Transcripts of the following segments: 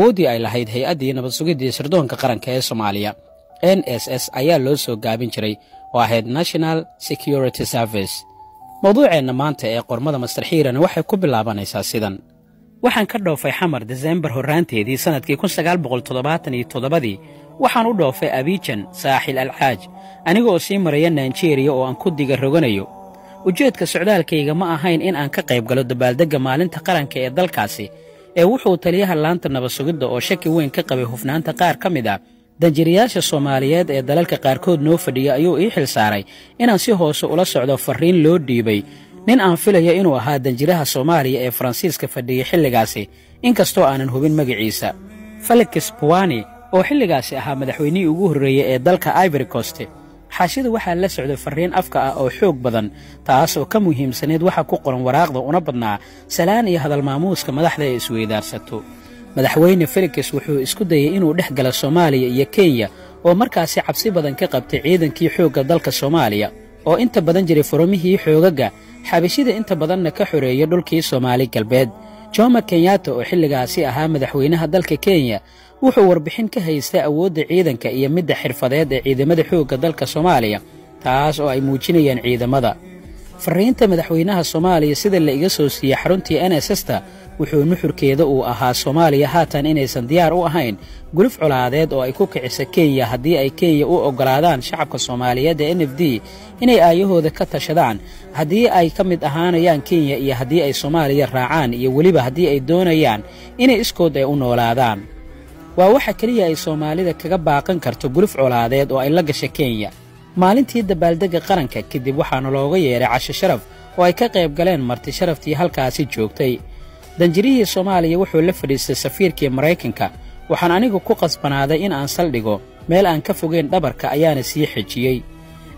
Awooddii ay lahayd hay-addii nabad sugiddii sirdoonka qaranka ee Soomaaliya, NSS ayaa loo soo gaabin jiray, oo ahayd National Security Service. Mawduuceenna maanta ee qormada Master Xiirana waxay ku bilaabanaysaa sidan: Waxaan ka dhoofay Xamar Desembar horraanteedii sannadkii 1977-dii. Waxaan u dhoofay Abijan, Saaxil Alcaaj, aniga oo sii maraya Naijeeriya oo aan ku diga roganayo. Ujeedka socdaalkayga ma ahayn in aan ka qayb galo dabaaldegga maalinta qaranka ee dalkaasi, ee wuxuu taliyaha laanta nabad sugidda oo shaki weyn ka qabay hufnaanta qaar ka mid ah danjiriyaasha Soomaaliyeed ee dalalka qaarkood noo fadhiya ayuu ii xil saaray inaan si hoose ula socdo farriin loo dhiibay nin aan filaya inuu ahaa danjiraha Soomaaliya ee Faransiiska fadhiyey xilligaasi, inkastoo aanan hubin magaciisa, Felix Puani, oo xilligaasi ahaa madaxweynihii ugu horreeyey ee dalka Ivory Coast. Xaashida waxaa la socday farriin afka ah oo xoog badan, taas oo ka muhiimsaneyd waxa ku qoran waraaqda, una badnaa salaan iyo hadal maamuuska madaxda ee isweydaarsato. Madaxweyne Felix wuxuu isku dayey inuu dhex galo Soomaaliya iyo Kenya, oo markaasi cabsi badan ka qabtay ciidankii xoogga dalka Soomaaliya oo inta badan jiray furumihii xoogagga Xabashida, inta badanna ka xoreeyay dhulkii Soomaali Galbeed. Jomo Kenyatta oo xilligaasi ahaa madaxweynaha dalka Kenya wuxuu warbixin ka haystay awoodda ciidanka iyo midda xirfadeed ee ciidamada xoogga dalka Soomaaliya, taas oo ay muujinayaan ciidamada. Farriinta madaxweynaha Soomaaliya, sida la iga soo siiyey xaruntii NSS-ta, wuxuu nuxurkeeda uu ahaa Soomaaliya haatan inaysan diyaar u ahayn guluf colaadeed oo ay ku kicisa Kenya haddii ay Kenya u oggolaadaan shacabka Soomaaliyeed ee NFD inay aayahooda ka tashadaan, haddii ay ka mid ahaanayaan Kenya iyo haddii ay Soomaaliya raacaan, iyo weliba haddii ay doonayaan inay iskood ay u noolaadaan. Waa waxa keliya ay Soomaalida kaga baaqan karto guluf colaadeed oo ay la gasha Kenya. Maalintii dabaaldegga qaranka kadib waxaana looga yeedhay casho sharaf oo ay ka qayb galeen marti sharaftii halkaasi joogtay. Danjirihii Soomaaliya wuxuu la fadhiistay safiirkii Maraykanka. Waxaan anigu ku qasbanaaday in aan saldhigo meel aan ka fogeyn, dhabarka ayaana sii xejiyey,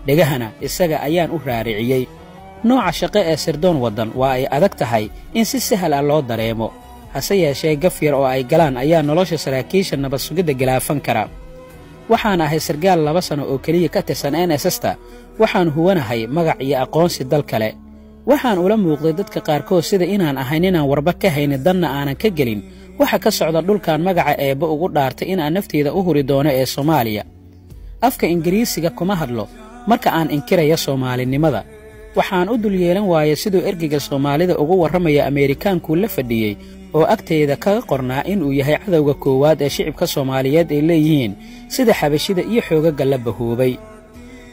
dhegahana isaga ayaan u raariciyey. Nooca shaqo ee sirdoon waddan waa ay adag tahay in si sahal ah loo dareemo, hase yeeshee gaf yar oo ay galaan ayaa nolosha saraakiisha nabad sugidda galaafan kara. Waxaan ahay sargaal 2 sano oo keliya ka tirsan NSS-ta. Waxaan huwanahay magac iyo aqoonsi dal kale. Waxaan ula muuqday dadka qaarkood sida inaan ahay ninaan warba ka haynin, danna aanan ka gelin waxa ka socda dhulkan magaca eebba ugu dhaartay inaan nafteyda u huri doono ee Soomaaliya. Afka Ingiriisiga kuma hadlo marka aan inkiraya Soomaalinimada. Waxaan u dul yeelan waayay siduu ergeyga Soomaalida ugu warramaya Ameerikaankuu la fadhiyey, oo agteyda kaga qornaa inuu yahay cadowga koowaad ee shicibka Soomaaliyeed ay leeyihiin, sida Xabashida iyo xoogagga la bahoobay.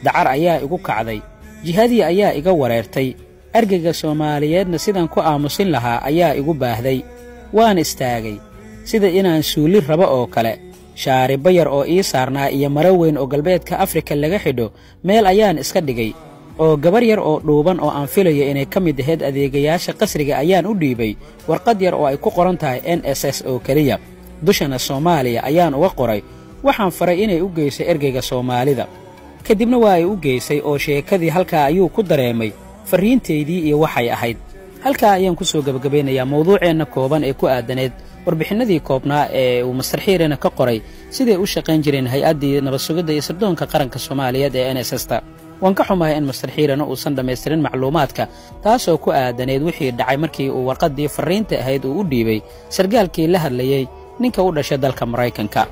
Dacar ayaa igu kacday, jihadii ayaa iga wareertay, ergeyga Soomaaliyeedna sidaan ku aamusin lahaa ayaa igu baahday. Waan istaagay sida inaan suuli rabo oo kale. Shaaribo yar oo ii saarnaa iyo maro weyn oo galbeedka Afrika laga xidho meel ayaan iska dhigay, oo gabar yar oo dhuuban oo aan filayo inay ka mid ahayd adeegayaasha qasriga ayaan u dhiibay warqad yar oo ay ku qoran tahay NSS oo keliya, dushana Soomaaliya ayaan uga qoray. Waxaan faray inay u geysay ergeyga Soomaalida. Kadibna waa ay u geysay, oo sheekadii halkaa ayuu ku dareemay farriintaydii iyo waxay ahayd. Halkaa ayaan ku soo gebagabaynayaa mawduuceenna kooban ee ku aadaneed warbixinnadii koobnaa ee uu Master Xiirena ka qoray siday u shaqayn jireen hay-addii nabad sugidda iyo sirdoonka qaranka Soomaaliyeed ee NSS-ta. Waan ka xumahay in Master Xiirena uusan dhammaystirin macluumaadka, taasoo ku aadaneyd wixii dhacay markii uu warqaddii farriinta ahayd uu u dhiibay sargaalkii la hadlayey ninka u dhashay dalka Maraykanka.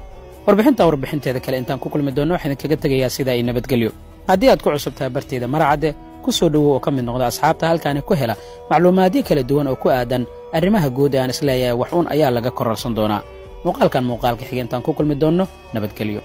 Warbixintaa warbixinteeda kale intaan ku kulmi doonno, waxaan idinkaga tegayaa sidaa iyo nabadgelyo. Haddii aad ku cusub tahay barteeda Maracadde, ku soo dhowow oo ka mid noqda asxaabta halkaani ku hela macluumaadyo kala duwan oo ku aadan arrimaha guud ee aan isleeyahay wax uun ayaa laga kororsan doonaa. Muuqaalkan muuqaalka xiga intaan ku kulmi doonno, nabadgelyo.